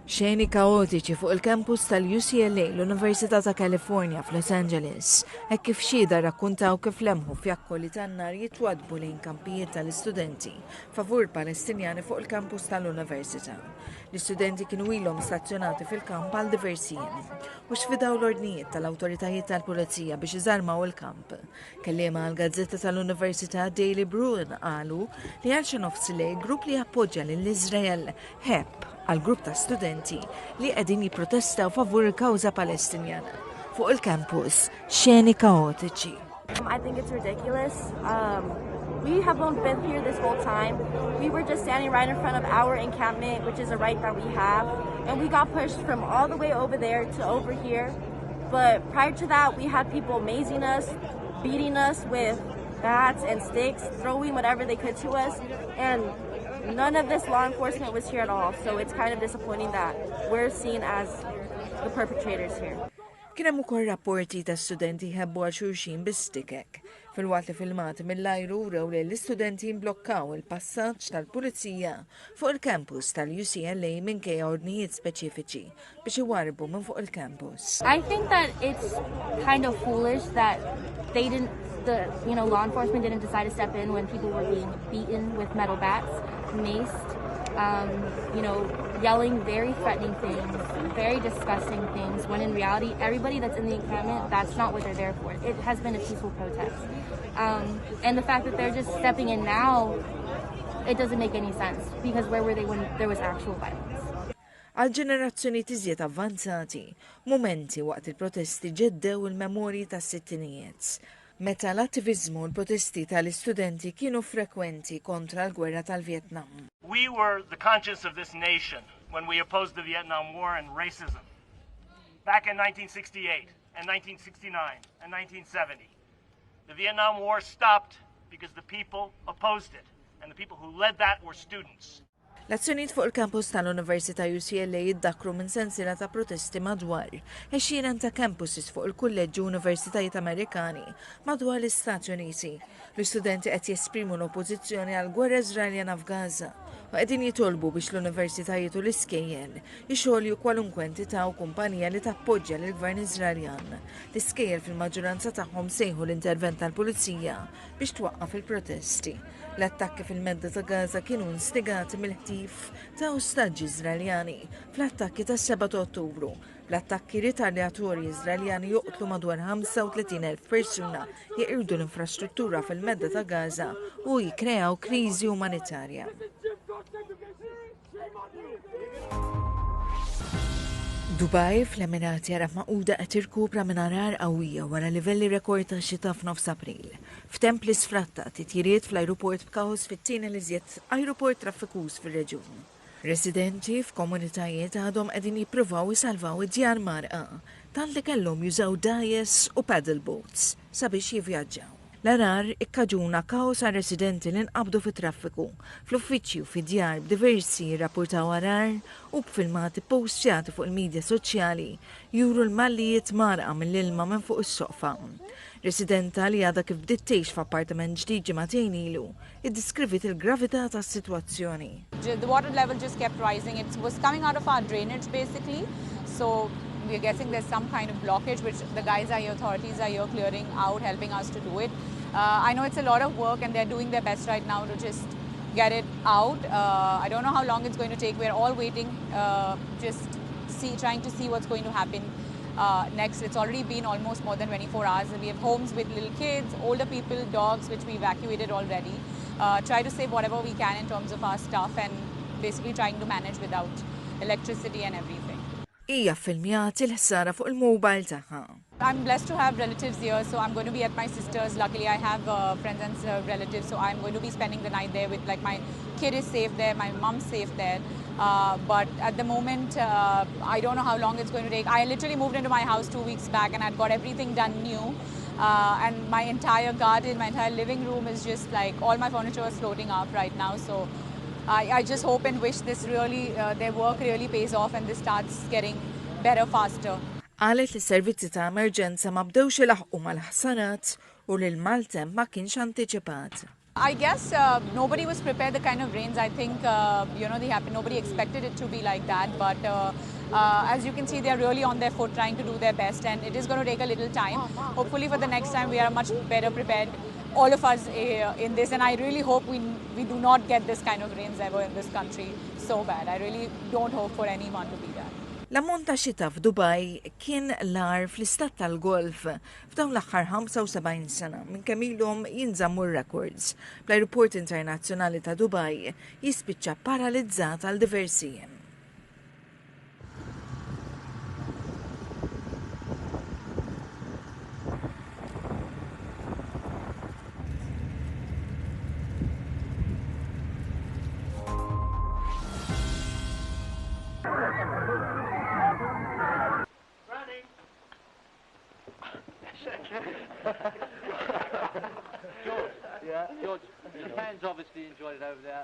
Xeni kaotiċi fuq il-campus tal-UCLA, l-Università ta' California f'Los Angeles, hekk kif xhieda rrakkuntaw kif lemħu fjakkoli tan-nar jitwaddbu lejn kampijiet tal-istudenti favur Palestinjani fuq il-campus tal-Università. L-istudenti kienu ilhom stazzjonati fil-kamp għal diversi jiem u sfidaw l-ordnijiet tal-awtoritajiet tal-pulizija biex iżarmaw il-kamp. Kelliema għall-gazzetta tal-Università Daily Bruin qalu li għal xi nofs lejl grupp li jappoġġja lil Iżrael ħebb għal grupp ta' studenti li qegħdin jipprotestaw favur il-kawża Palestinjana fuq il-campus xeni kaotiċi. I think it's ridiculous. We have been here this whole time. We were just standing right in front of our encampment, which is a right that we have. And we got pushed from all the way over there to over here. But prior to that, we had people mazing us, beating us with bats and sticks, throwing whatever they could to us. And none of this law enforcement was here at all. So it's kind of disappointing that we're seen as the perpetrators here. Kien hemm ukoll rapporti ta' studenti jħebbu għal xulxin bis-stikek, filwaqt li filmati mill-ajru wrew li l-istudenti mblokkaw il-passaġġ tal-pulizija fuq il-campus tal-UCLA minkejja ordnijiet speċifiċi biex iwarrbu minn fuq il-campus. I think that it's kind of foolish that they didn't the you know law enforcement didn't decide to step in when people were being beaten with metal bats, maced, yelling very threatening things, very disgusting things, when in reality, everybody that's in the encampment, that's not what they're there for. It has been a peaceful protest. And the fact that they're just stepping in now, it doesn't make any sense, because where were they when there was actual violence? Għal ġenerazzjonijiet iżjed avvanzati, mumenti waqt il-protesti ġeddew il-memorji tas-sittinijiet, meta l-attiviżmu u l-protesti tal-istudenti kienu frekwenti kontra l-gwerra tal-Vjetnam. We were the conscience of this nation when we opposed the Vietnam War and racism. Back in 1968 and 1969 and 1970. The Vietnam War stopped because the people opposed it, and the people who led that were students. L-azzjonijiet fuq il-campus tal-Università UCLA jiddakkru minn sensiela ta' protesti madwar għexieren ta' campuses fuq il-kulleġġi u universitajiet Amerikani madwar l-Istati Uniti. L-istudenti qed jesprimu l-oppożizzjoni għall-gwerra Iżraeljana f'Gaza u qegħdin jitolbu biex l-universitajiet u l-iskejjel ixolju kwalunkwe entità u kumpanija li tappoġġja lill-gvern Iżraeljan. L-iskejjel fil-maġġoranza tagħhom sejħu l-intervent tal-pulizija biex twaqqaf il-protesti. L-attakki fil-Medda ta' Gaza kienu instigati mill-ħtif ta' ostaġġi Iżraeljani fl-attakki tas-7 ta' Ottubru. L-attakki ritaljatorji Iżraeljani joqtlu madwar 35,000 persuna, jeqirdu l-infrastruttura fil-Medda ta' Gaza u jikkreaw kriżi umanitarja. Dubai fl-Emirati Arab Magħquda qed tirkupra minn għargħar qawwija wara livelli rekord ta' xita f'nofs April. F'temp li sfratta titjiriet fl-ajruport b'kaos fit-tieni l-iżjed ajruport traffikuż fir-reġjun. Residenti f'komunitajiet għadhom qegħdin jippruvaw isalvaw id-djar mgħarrqa tant li kellhom jużaw dgħajjes u paddle boats sabiex jivvjaġġaw. L-għargħar ikkaġuna kaos għar-residenti li nqabdu fit-traffiku, fl-uffiċċji u fid-djar b'diversi jirrappurtaw għargħar u b'filmati ppowstjati fuq il-midja soċjali juru l-mallijiet mgħarrqa mill-ilma minn fuq is-soqfa. Residenta li għadha kif bdiet tgħix f'appartament ġdid ġimagħtejn ilu, iddeskriviet il-gravità tas-sitwazzjoni. The water level just kept rising. It was coming out of our drainage basically. So we're guessing there's some kind of blockage which the guys are here, authorities are here clearing out, helping us to do it. I know it's a lot of work and they're doing their best right now to just get it out. I don't know how long it's going to take. We're all waiting, just see, trying to see what's going to happen next. It's already been almost more than 24 hours. We have homes with little kids, older people, dogs, which we evacuated already. Try to save whatever we can in terms of our stuff and basically trying to manage without electricity and everything. Hija ffilmjat il-ħsara fuq il-mobile tagħha. I'm blessed to have relatives here, so I'm going to be at my sister's. Luckily, I have friends and relatives, so I'm going to be spending the night there with, like, my kid is safe there, my mom's safe there. But at the moment, I don't know how long it's going to take. I literally moved into my house 2 weeks back and I'd got everything done new. And my entire garden, my entire living room is just like all my furniture is floating up right now. So I just hope and wish this really, their work really pays off and this starts getting better faster. Qalet li servizzi ta' emerġenza ma bdewx ilaħqu mal-ħsarat u li l-maltemp ma kienx antiċipat. I guess nobody was prepared the kind of rains I think, they happened. Nobody expected it to be like that. But as you can see, they're really on their foot trying to do their best. And it is going to take a little time. Hopefully for the next time, we are much better prepared, all of us in this. And I really hope we do not get this kind of rains ever in this country so bad. I really don't hope for anyone to be there. L-ammont ta' xita f'Dubaj kien l-agħar fl-istat tal-Golf f'dawn l-aħħar 75 sena minn kemm ilhom jinżammu r-records. L-Ajruport Internazzjonali ta' Dubaj jispiċċa paralizzat għal diversi jiem. George, yeah, George, the fans obviously enjoyed it over there.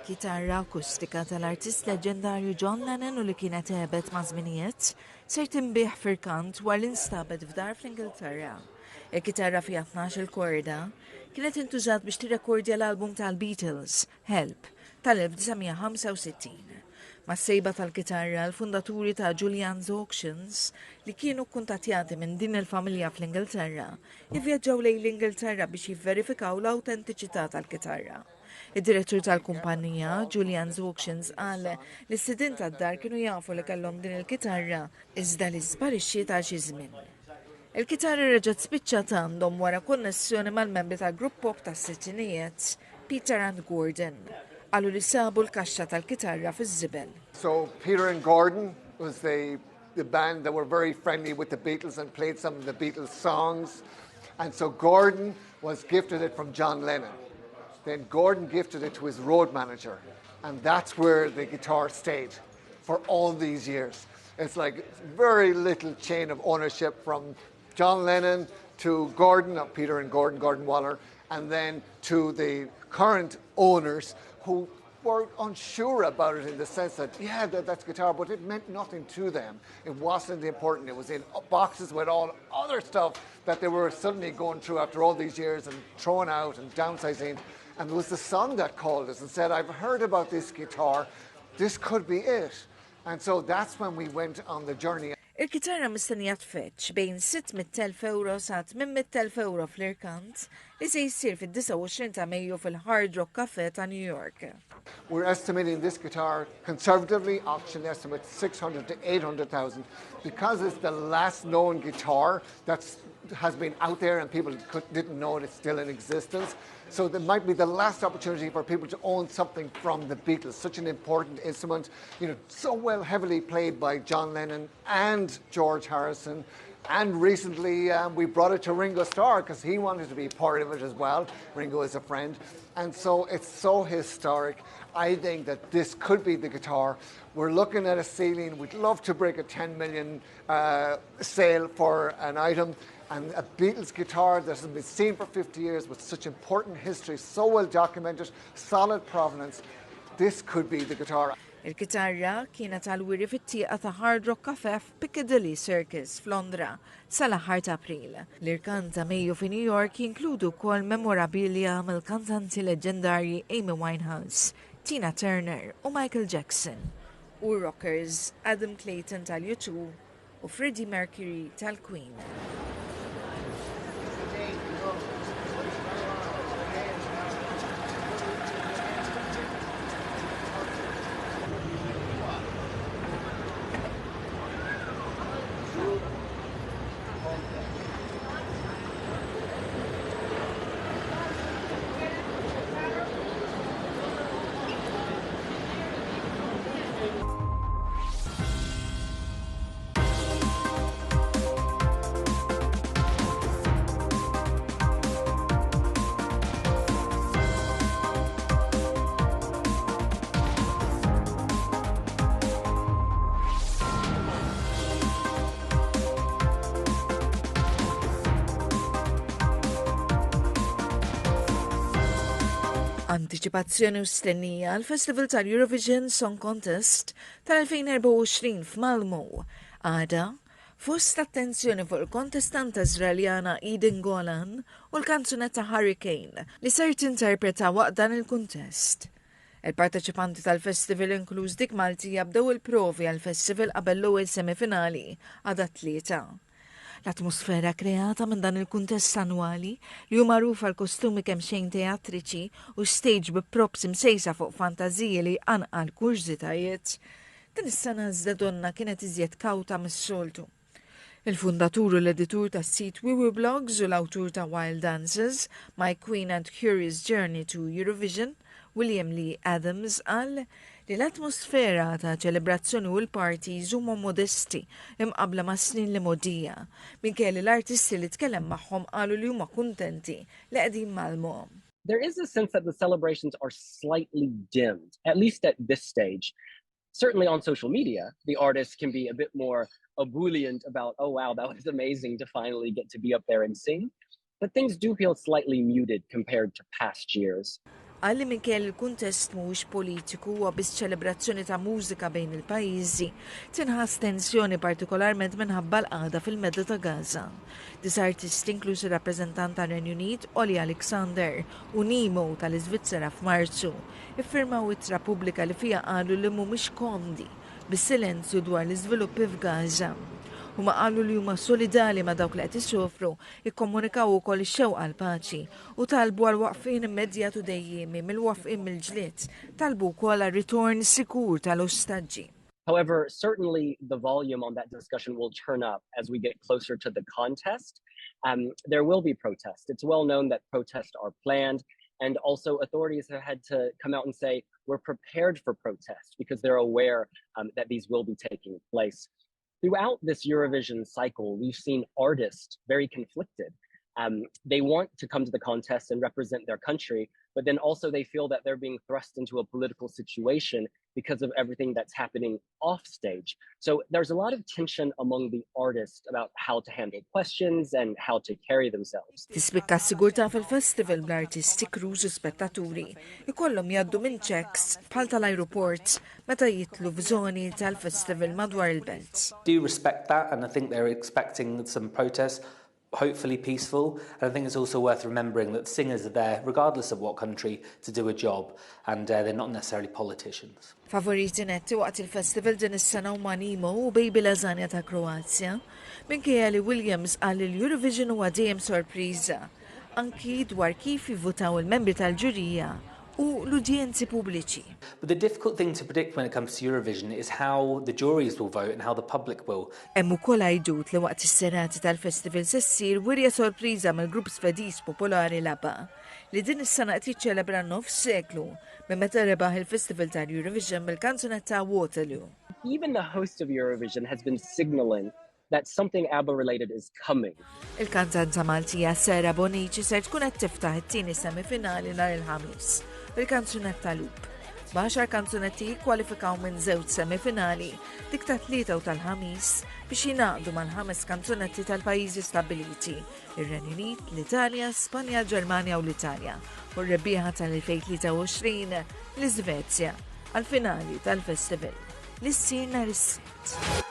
Kitarra akustika tal-artist leġendarju John Lennon u li kienet għebet ma' żminijiet ser tinbiegħ f'irkant wara li nstabet f'dar fl-Ingilterra. Il-kitarra fiha 12 il-korda kienet intużat biex tirrekordja l-album tal-Beatles, Help, tal-1965. Mas-sejba tal-kitarra, l-fundaturi ta' Julian's Auctions, li kienu kkuntattjati minn din il-familja fl-Ingilterra, ivvjaġġaw lejn l-Ingilterra biex jivverifikaw l-awtentiċità tal-kitarra. Id-direttur tal-kumpanija, Julian's Auctions, qal li s-sidien tad-dar kienu jafu li kellhom din il-kitarra iżda li sparixxiet għal xi żmien. Il-kitarra reġgħet spiċċat għandhom wara konnessjoni mal-membri tal-grupp pop tas-sittinijiet, Peter and Gordon. Qalu li sabu l-kaxxa tal-kitarra fiż-żibel. So Peter and Gordon was the band that were very friendly with the Beatles and played some of the Beatles songs. And so Gordon was gifted it from John Lennon. Then Gordon gifted it to his road manager. And that's where the guitar stayed for all these years. It's like very little chain of ownership from John Lennon to Gordon, Peter and Gordon, Gordon Waller, and then to the current owners who were unsure about it in the sense that, yeah, that's guitar, but it meant nothing to them. It wasn't important. It was in boxes with all other stuff that they were suddenly going through after all these years and throwing out and downsizing. And it was the son that called us and said, I've heard about this guitar. This could be it. And so that's when we went on the journey. Il-kitarra mistennija tfeċ bejn 600,000 euro sa 800,000 euro fl-irkant li se jsir fid-29 ta' Mejju fil-Hard Rock Cafe ta' New York. We're estimating this guitar conservatively, auction estimate 600 to 800,000, because it's the last known guitar that has been out there and people didn't know it's still in existence. So it might be the last opportunity for people to own something from the Beatles, such an important instrument, so well heavily played by John Lennon and George Harrison. And recently we brought it to Ringo Starr because he wanted to be part of it as well. Ringo is a friend. And so it's so historic. I think that this could be the guitar. We're looking at a ceiling. We'd love to break a 10 million sale for an item. And a Beatles guitar that hasn't been seen for 50 years with such important history, so well documented, solid provenance. This could be the guitar. Il-kitarra kienet għal-wiri fit-tieqa ta' Hard Rock Cafe f'Piccadilly Circus f'Londra sal-aħħar ta' April. L-irkant ta' Mejju fi New York jinkludu wkoll memorabilia mill-kantanti leġendarji Amy Winehouse, Tina Turner u Michael Jackson u rockers Adam Clayton tal-U2 u Freddie Mercury tal-Queen. Antiċipazzjoni u stennija għall-Festival tal-Eurovision Song Contest tal-2024 f'Malmo. Għada, fost attenzjoni fuq il-kontestanta Iżraeljana Eden Golan u l-kanzunetta Hurricane li ser tinterpreta waqt dan il-kuntest. Il-parteċipanti tal-festival inkluż dik Maltija bdew il-provi għall-festival qabel l-ewwel semifinali għada t-Tlieta. L-atmosfera kreata minn dan il-kuntest annwali, li hu magħruf għal kostumi kemxejn teatriċi u stage bi props imsejsa fuq fantażiji li jqanqal kurżitajiet, din is-sena iżda donnha kienet iżjed kawta mis-soltu. Il-fundatur u l-editur tas-sit Wiwiblogs u l-awtur ta' Wild Dances, My Queen and Curious Journey to Eurovision, William Lee Adams qal li l-atmosfera ta' ċelebrazzjoni u l-parties huma modesti imqabbla mas-snin l-imgħoddija, minkejja li l-artisti li tkellem magħhom qalu li huma kuntenti li qegħdin Malmö. There is a sense that the celebrations are slightly dimmed, at least at this stage. Certainly on social media, the artists can be a bit more ebullient about, oh wow, that was amazing to finally get to be up there and sing. But things do feel slightly muted compared to past years. Qal li minkejja li l-kuntest mhuwiex politiku huwa biss ċelebrazzjoni ta' mużika bejn il-pajjiżi, tinħass tensjoni partikolarment minħabba l-qagħda fil-Medda ta' Gaza. Disa' artisti inkluż ir-rappreżentant tar-Renju Unit, Olly Alexander, u Nemo tal-Iżvizzera f'Marzu, iffirmaw ittra pubblika li fiha qalu li mhumiex komdi bis-silenzju dwar l-iżviluppi f'Gaza. Huma qalu li huma solidali ma' dawk li qed isofru, ikkomunikaw ukoll ix-xewqa għall-paċi u talbu għal waqfien immedjat u dejjiemi mill-waqfien mill-ġlied. Talbu wkoll għal ritorn sikur tal-ostaġġi. However, certainly the volume on that discussion will turn up as we get closer to the contest. There will be protests. It's well known that protests are planned, and also authorities have had to come out and say, we're prepared for protests because they're aware that these will be taking place. Throughout this Eurovision cycle, we've seen artists very conflicted. They want to come to the contest and represent their country, but then also they feel that they're being thrust into a political situation because of everything that's happening off stage. So there's a lot of tension among the artists about how to handle questions and how to carry themselves. Tispikka s-sigurtà fil-festival bl-artisti, crews u spettaturi ikollhom jgħaddu minn checks bħal tal-ajruport meta jidħlu f'żoni tal-festival madwar il-belt. Do respect that and I think they're expecting some protests, hopefully peaceful. And I think it's also worth remembering that singers are there, regardless of what country, to do a job, and they're not necessarily politicians. Favoriti netti waqt il-festival din is-sena huma Nemo u Baby Lasagna ta' Kroazja, minkejja li Williams qal li l-Eurovision huwa dejjem sorpriża, anki dwar kif jivvutaw il-membri tal-ġurija u l-udjenzi pubbliċi. But the difficult thing to predict when it comes to Eurovision is how the juries will vote and how the public will. Hemm ukoll għajdut li waqt is-serati tal-festival se ssir wirja sorpriża mill-grupp Svediż popolari l-ABBA, li din is-sena qed jiċċelebra nofs seklu minn meta rebaħ il-Festival tal-Eurovision bil-kanzunetta Waterloo. Even the host of Eurovision has been signaling that something ABBA related is coming. Il-kantanta Maltija Sarah Bonnici ser tkun qed tiftaħ it-tieni semifinali nhar il-Ħamis bil-kanzunetta Loop. B'għaxar kanzunetti jikkwalifikaw minn żewġ semifinali, dik tat-Tlieta u tal-Ħamis, biex jingħaqdu mal-ħames kanzunetti tal-pajjiżi stabbiliti, ir-Renju Unit, l-Italja, Spanja, Ġermanja u l-Italja, u r-rebbieħa tal-2023, l-Iżvezja, għall-finali tal-festival li ssir nhar is-Sibt.